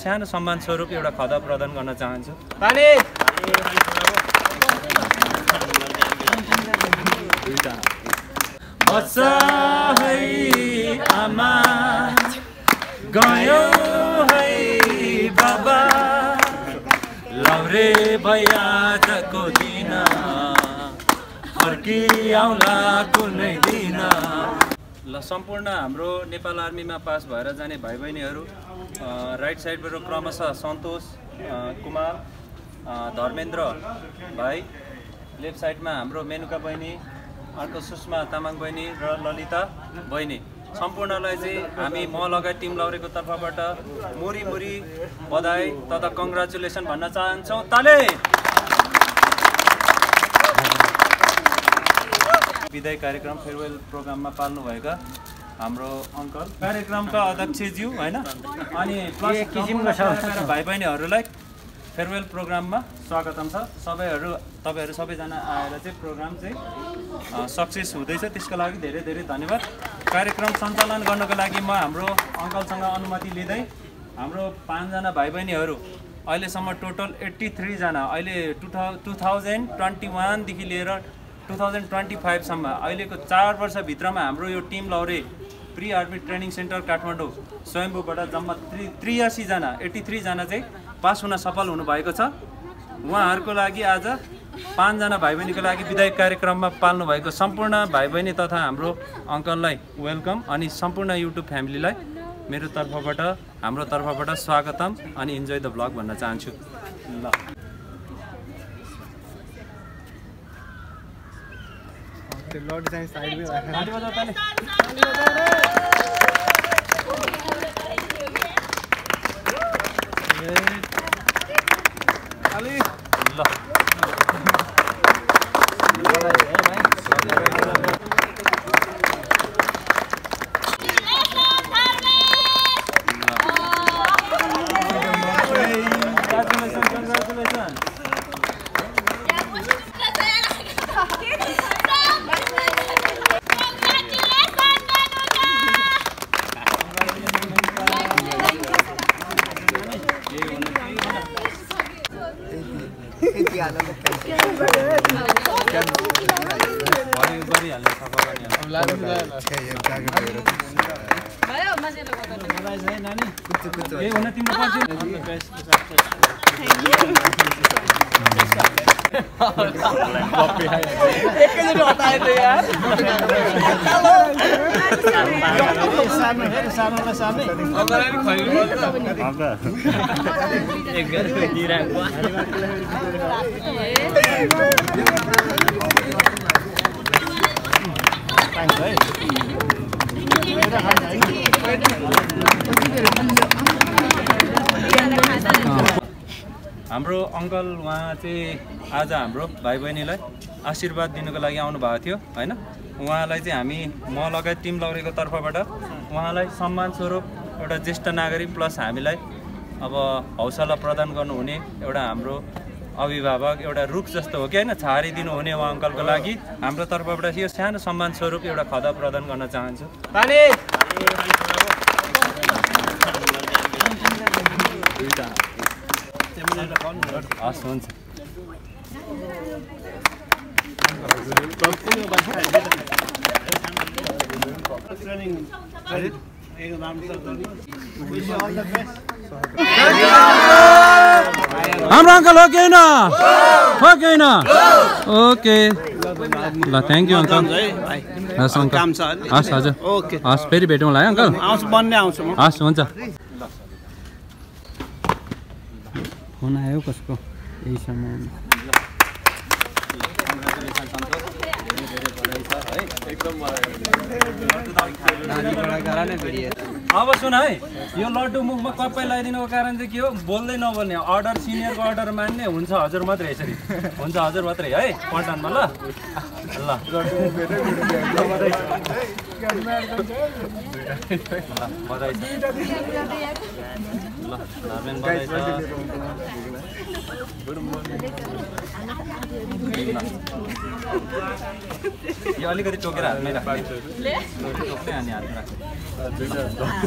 सानो सम्मान स्वरूप एउटा खदा प्रदान गर्न चाहन्छु। बच्चा है आमा गयो है बाबा लौरे भैयाजको दिन फर्की आउला कुनै दिन। ल सम्पूर्ण हाम्रो नेपाल आर्मीमा पास भएर जाने भाइ बहिनीहरू राइट साइडबाट क्रमशः सन्तोष कुमार धर्मेन्द्र भाइ, लेफ्ट साइडमा हाम्रो मेनुका बहिनी, अर्को सुषमा तामाङ बहिनी र ललिता बहिनी, सम्पूर्णलाई चाहिँ हामी म लगायत टिम लौरेको तर्फबाट मुरी मुरी बधाई तथा कङ्ग्रेचुलेसन भन्न चाहन्छौँ। ताले विदाई कार्यक्रम फेयरवेल प्रोग्राममा पाल्नुभएका हाम्रो अङ्कल, कार्यक्रमका अध्यक्षज्यू होइन, अनि प्लस भाइ बहिनीहरूलाई फेयरवेल प्रोग्राममा स्वागतम छ। तपाईँहरू सबैजना आएर चाहिँ प्रोग्राम चाहिँ सक्सेस हुँदैछ, त्यसको लागि धेरै धेरै धन्यवाद। कार्यक्रम सञ्चालन गर्नको लागि म हाम्रो अङ्कलसँग अनुमति लिँदै हाम्रो 5 जना भाइ बहिनीहरू अहिलेसम्म टोटल 83 जना, अहिले 2021 देखि लिएर 2025 सम्म अहिलेको 4 वर्षभित्रमा हाम्रो यो team Laure pre army training centre Kathmandu स्वयम्भूबाट जम्मा 83 जना 83 जना चाहिँ पास हुन सफल हुनुभएको छ। उहाँहरूको लागि आज 5 जना भाइ बहिनीको लागि विदाई कार्यक्रममा पाल्नुभएको सम्पूर्ण भाइ बहिनी तथा हाम्रो अङ्कललाई वेलकम, अनि सम्पूर्ण युट्युब फ्यामिलीलाई मेरो तर्फबाट हाम्रो तर्फबाट स्वागतम अनि इन्जोय द ब्लग भन्न चाहन्छु। ल लॉर्ड साइड साइड में ताली बजाओ ताली। हाम्रो अङ्कल उहाँ चाहिँ आज हाम्रो भाइ बहिनीलाई आशीर्वाद दिनुको लागि आउनु भएको थियो होइन। उहाँलाई चाहिँ हामी म लगायत टिम लौरेको तर्फबाट उहाँलाई सम्मान स्वरूप एउटा ज्येष्ठ नागरिक प्लस हामीलाई अब हौसला प्रदान गर्नुहुने एउटा हाम्रो अभिभावक, एउटा रुख जस्तो हो कि होइन, छारिदिनु हुने उहाँ अङ्कलको लागि हाम्रो तर्फबाट यो सानो सम्मान स्वरूप एउटा खदा प्रदान गर्न चाहन्छु। हस् हुन्छ। हाम्रो अङ्कल हो कि होइन? हो कि होइन? ओके ल, थ्याङ्क यू अङ्कल। हस् अङ्कल, हस् हजुर, हस् फेरि भेटौँला है अङ्कल। हस् हुन्छ। फोन आयो कसको यही समयमा? अब सुन है, यो लड्डु मुखमा कप्पै लगाइदिनुको कारण चाहिँ के हो? बोल्दै नबोल्ने, अर्डर सिनियरको अर्डर मान्ने, हुन्छ हजुर मात्रै, यसरी हुन्छ हजुर मात्रै है पल्टानमा। ल ल बधाई छ। ल यो अलिकति टोकेर हातमै राख्ने टोक्ने हानी हातमा राख्ने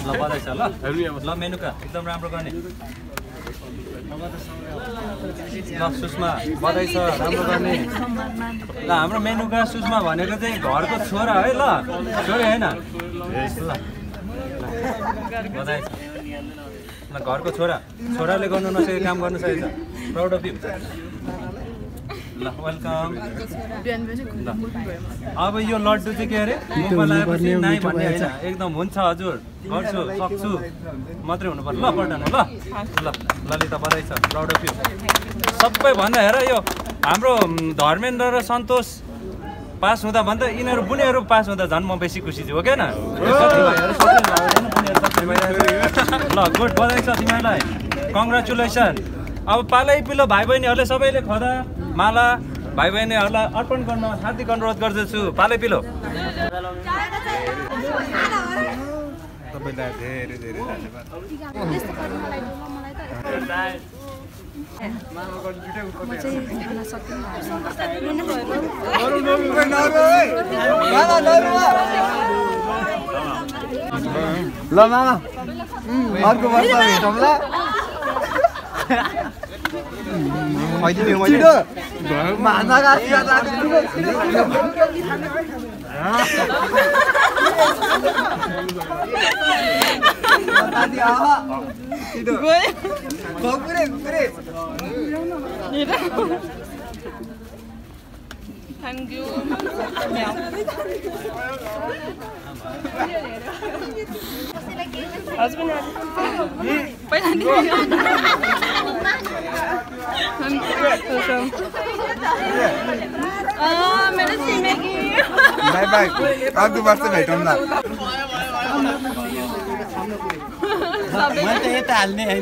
ल बधाई छ ल मेनुका एकदम राम्रो गर्ने ल सुषमा बधाई छ राम्रो गर्ने ल हाम्रो मेनुका सुषमा भनेको चाहिँ घरको छोरा है ल छोरी होइन ल बधाई छ ल घरको छोराले गर्नु नसकेको काम गर्नु सकेको छ प्राउड अफ यु ल वेलकम ल अब यो लड्डु चाहिँ के अरे मुखमा लगाएपछि नाइ भन्ने होइन एकदम हुन्छ हजुर गर्छु सक्छु मात्रै हुनु पर्छ ल पल्टाउनु ल ल ललिता बधाई छ प्राउड अफ यु सबैभन्दा हेर यो हाम्रो धर्मेन्द्र र सन्तोष पास हुँदा भन्दा यिनीहरू बुनेहरू पास हुँदा झन् म बेसी खुसी छु हो क्या न ल गुड बधाई छ तिमीहरूलाई कङ्ग्रेचुलेसन अब पालै पिलो भाइ बहिनीहरूले सबैले खदा माला भाइ बहिनीहरूलाई अर्पण गर्न हार्दिक अनुरोध गर्दछु पालै पिलो तपाईँलाई धेरै धेरै ल मामा अर्को वर्ष भेटौँला Thank you. Husband. By by अर्को वर्ष भेटौँला मैले त यता हाल्ने है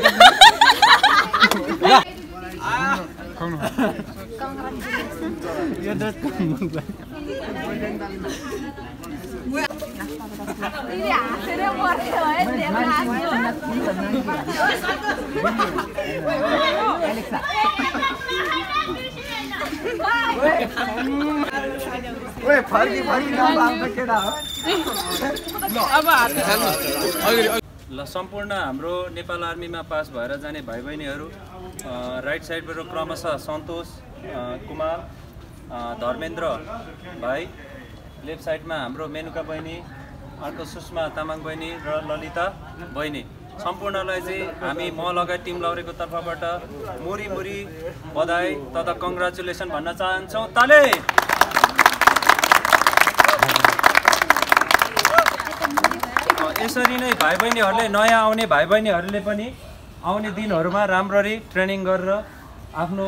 यो ल सम्पूर्ण हाम्रो नेपाल आर्मीमा पास भएर जाने भाइ बहिनीहरू राइट साइडबाट क्रमशः सन्तोष कुमार धर्मेन्द्र भाइ लेफ्ट साइडमा हाम्रो मेनुका बहिनी अर्को सुषमा तामाङ बहिनी र ललिता बहिनी सम्पूर्णलाई चाहिँ हामी म लगायत टिम लौरेको तर्फबाट मुरी मुरी बधाई तथा कङ्ग्रेचुलेसन भन्न चाहन्छौँ ताले यसरी नै भाइ बहिनीहरूले नयाँ आउने भाइ बहिनीहरूले पनि आउने दिनहरूमा राम्ररी ट्रेनिङ गरेर आफ्नो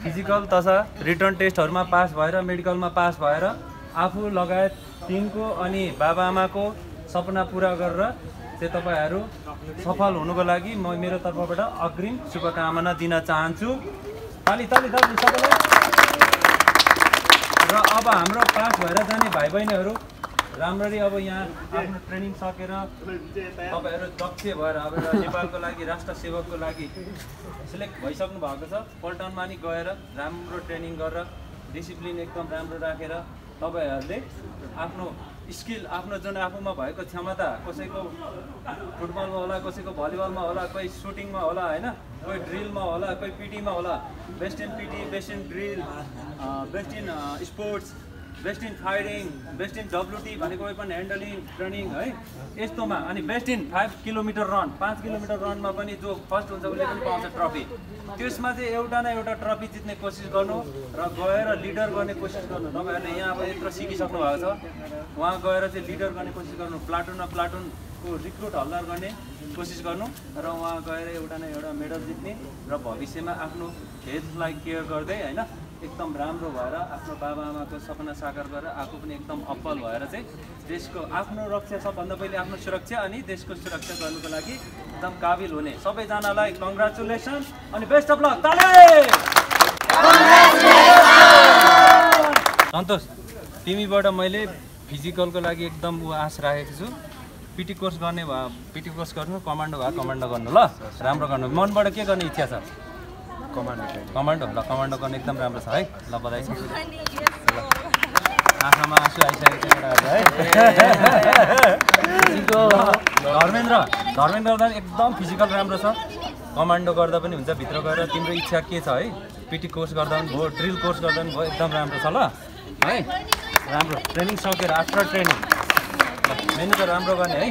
फिजिकल तथा रिटर्न टेस्टहरूमा पास भएर मेडिकलमा पास भएर आफू लगायत टिमको अनि बाबाआमाको सपना पुरा गरेर चाहिँ तपाईँहरू सफल हुनुको लागि म मेरो तर्फबाट अग्रिम शुभकामना दिन चाहन्छु ताली ताली ताली सबैलाई र अब हाम्रो पास भएर जाने भाइ बहिनीहरू राम्ररी अब यहाँ आफ्नो ट्रेनिङ सकेर तपाईँहरू दक्ष भएर अब नेपालको लागि राष्ट्र सेवकको लागि सिलेक्ट भइसक्नु भएको छ पल्टनमा नि गएर राम्रो ट्रेनिङ गरेर डिसिप्लिन एकदम राम्रो राखेर तपाईँहरूले आफ्नो स्किल आफ्नो जुन आफूमा भएको क्षमता कसैको फुटबलमा होला कसैको भलिबलमा होला कोही सुटिङमा होला होइन कोही ड्रिलमा होला कोही पिटीमा होला best in PT best in drill best in sports best in fighting best in WT भनेको वेपन ह्यान्डलिङ ट्रेनिङ है यस्तोमा अनि best in 5 kilometre run 5 kilometre रनमा पनि जो फर्स्ट हुन्छ उसले पनि पाउँछ ट्रफी त्यसमा चाहिँ एउटा न एउटा ट्रफी जित्ने कोसिस गर्नु र गएर लिडर गर्ने कोसिस गर्नु तपाईँहरूले यहाँ अब यत्रो सिकिसक्नु भएको छ उहाँ गएर चाहिँ लिडर गर्ने कोसिस गर्नु प्लाटुनमा प्लाटुनको रिक्रुट हल्लार गर्ने कोसिस गर्नु र उहाँ गएर एउटा न एउटा मेडल जित्ने र भविष्यमा आफ्नो हेल्थलाई केयर गर्दै होइन एकदम राम्रो भएर आफ्नो बाबाआमाको सपना साकार गरेर आफू पनि एकदम अब्बल भएर चाहिँ देशको आफ्नो रक्षा सबभन्दा पहिले आफ्नो सुरक्षा अनि देशको सुरक्षा गर्नुको लागि एकदम काबिल हुने सबैजनालाई कङ्ग्रेचुलेसन अनि बेस्ट अफ लक ताली सन्तोष तिमीबाट मैले फिजिकलको लागि एकदम आश राखेको छु पिटी कोर्स गर्ने भयो पिटी कोर्स गर्नु कमान्डो भयो कमान्डो गर्नु ल राम्रो गर्नु मनबाट के गर्ने इच्छा छ कमान्डो ल कमान्डो गर्न एकदम राम्रो छ है ल बधाई छ आँखामा आँसु आइसकेको छ है धर्मेन्द्र गर्दा एकदम फिजिकल राम्रो छ कमान्डो गर्दा पनि हुन्छ भित्र गएर तिम्रो इच्छा के छ है पिटी कोर्स गर्दा पनि भयो ड्रिल कोर्स गर्दा पनि भयो एकदम राम्रो छ ल है राम्रो ट्रेनिङ सकेर आफ्टर ट्रेनिङ मेनु त राम्रो गर्ने है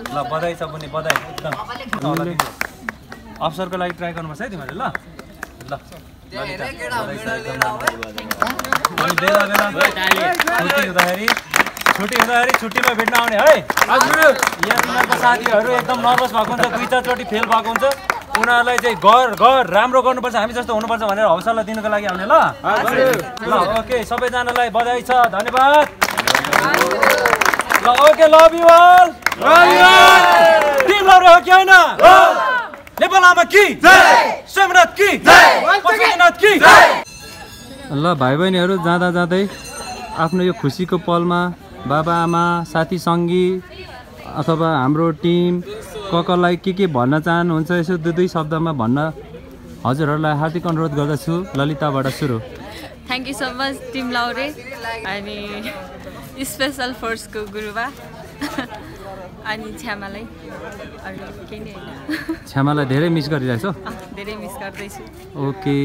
ल बधाई छ पनि बधाई एकदम अफसरको लागि ट्राई गर्नुपर्छ है तिमीहरूले ल ल बेला बेला छुट्टी हुँदाखेरि छुट्टीमा भेट्न आउने है हजुर यहाँ तिमीहरूको साथीहरू एकदम नर्भस भएको हुन्छ दुई चारचोटि फेल भएको हुन्छ उनीहरूलाई चाहिँ घर राम्रो गर्नुपर्छ हामी जस्तो हुनुपर्छ भनेर हौसला दिनुको लागि आउने ल ल ओके सबैजनालाई बधाई छ धन्यवाद ल okay love you all team Laure हो कि होइन नेपाल आमा कि सोमनाथ कि पशुपतिनाथ कि ल भाइ बहिनीहरू जाँदा जाँदै आफ्नो यो खुसीको पलमा बाबा आमा साथी सङ्गी अथवा हाम्रो टिम कसलाई के भन्न चाहनुहुन्छ यसो दुई शब्दमा भन्न हजुरहरूलाई हार्दिक अनुरोध गर्दछु ललिताबाट सुरु thank you so much team Laure अनि स्पेसल फोर्सको गुरुबा अनि छ्यामालाई अरू केही नै होइन छ्यामालाई धेरै मिस गरिरहेछौ धेरै मिस गर्दैछु ओके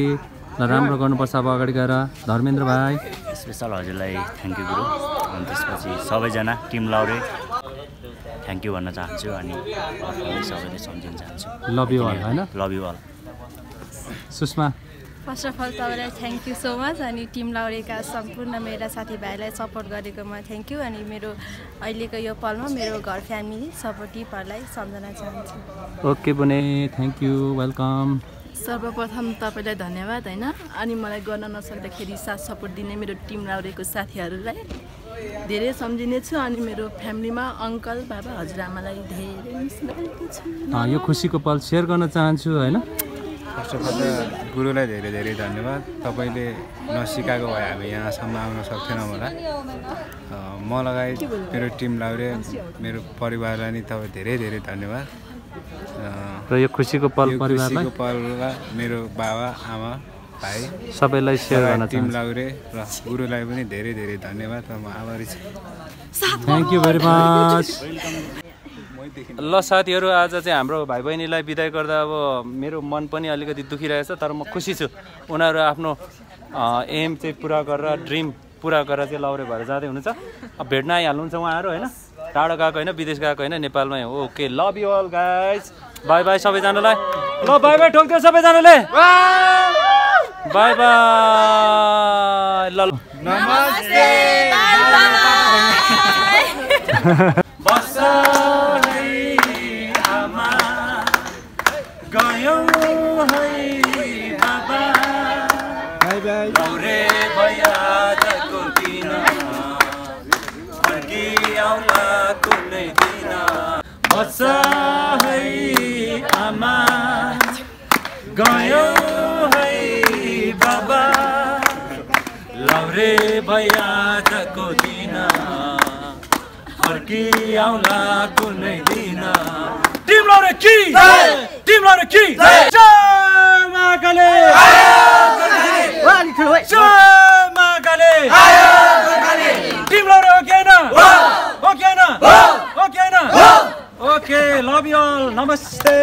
ल राम्रो गर्नुपर्छ अब अगाडि गएर धर्मेन्द्र भाइ स्पेसल हजुरलाई थ्याङ्क यू गुरु अनि त्यसपछि सबैजना टिम लौरे थ्याङ्क यू भन्न चाहन्छु अनि सबैले सम्झिन चाहन्छु लभ यु अल होइन love you all Sushma first of all तपाईँलाई थ्याङ्क यू सो मच अनि टिम लौरेका सम्पूर्ण मेरा साथीभाइलाई सपोर्ट गरेकोमा थ्याङ्क यू अनि मेरो अहिलेको यो पलमा मेरो घर फ्यामिली सपोर्टिभहरूलाई सम्झना चाहन्छु ओके बने थ्याङ्क यू वेलकम सर्वप्रथम तपाईँलाई धन्यवाद होइन अनि मलाई गर्न नसक्दाखेरि साथ सपोर्ट दिने मेरो टिम लौरेको साथीहरूलाई धेरै सम्झिनेछु अनि मेरो फ्यामिलीमा अङ्कल बाबा हजुरआमालाई धेरै मिस गरेको छु यो खुसीको पल सेयर गर्न चाहन्छु होइन फर्स्ट अफ अल गुरुलाई धेरै धेरै धन्यवाद तपाईँले नसिकाएको भए हामी यहाँसम्म आउन सक्थेनौँ होला म लगायत मेरो टिम लौरे मेरो परिवारलाई नि तपाईँ धेरै धेरै धन्यवाद र यो खुसीको पल परिवारलाई मेरो बाबा आमा भाइ सबैलाई सेयर गर्न टिम लौरे र गुरुलाई पनि धेरै धेरै धन्यवाद र म आभारी छु थ्याङ्क यू भेरी मच ल साथीहरू आज चाहिँ हाम्रो भाइ बहिनीलाई बिदाई गर्दा अब मेरो मन पनि अलिकति दुखिरहेछ तर म खुसी छु उनीहरू आफ्नो एम चाहिँ पुरा गरेर ड्रिम पुरा गरेर चाहिँ लौरे भएर जाँदै हुनुहुन्छ अब भेट्न आइहाल्नुहुन्छ उहाँहरू होइन टाढो गएको होइन विदेश गएको होइन नेपालमै okay love you all guys bye bye सबैजनालाई ल बाई बाई ठोक्दियो सबैजनाले बाई बाई ल नमस्ते लौरे भैया जको दिन फर्किआउला कुनै दिन बस्छ है आमा गयो है बाबा लौरे भैया जको दिन फर्किआउला कुनै दिन टिम लौरे कि टिम लौरे कि जय महाकाली टिम लौरे ओके न ओके न ओके न ओके लभ यु अल नमस्ते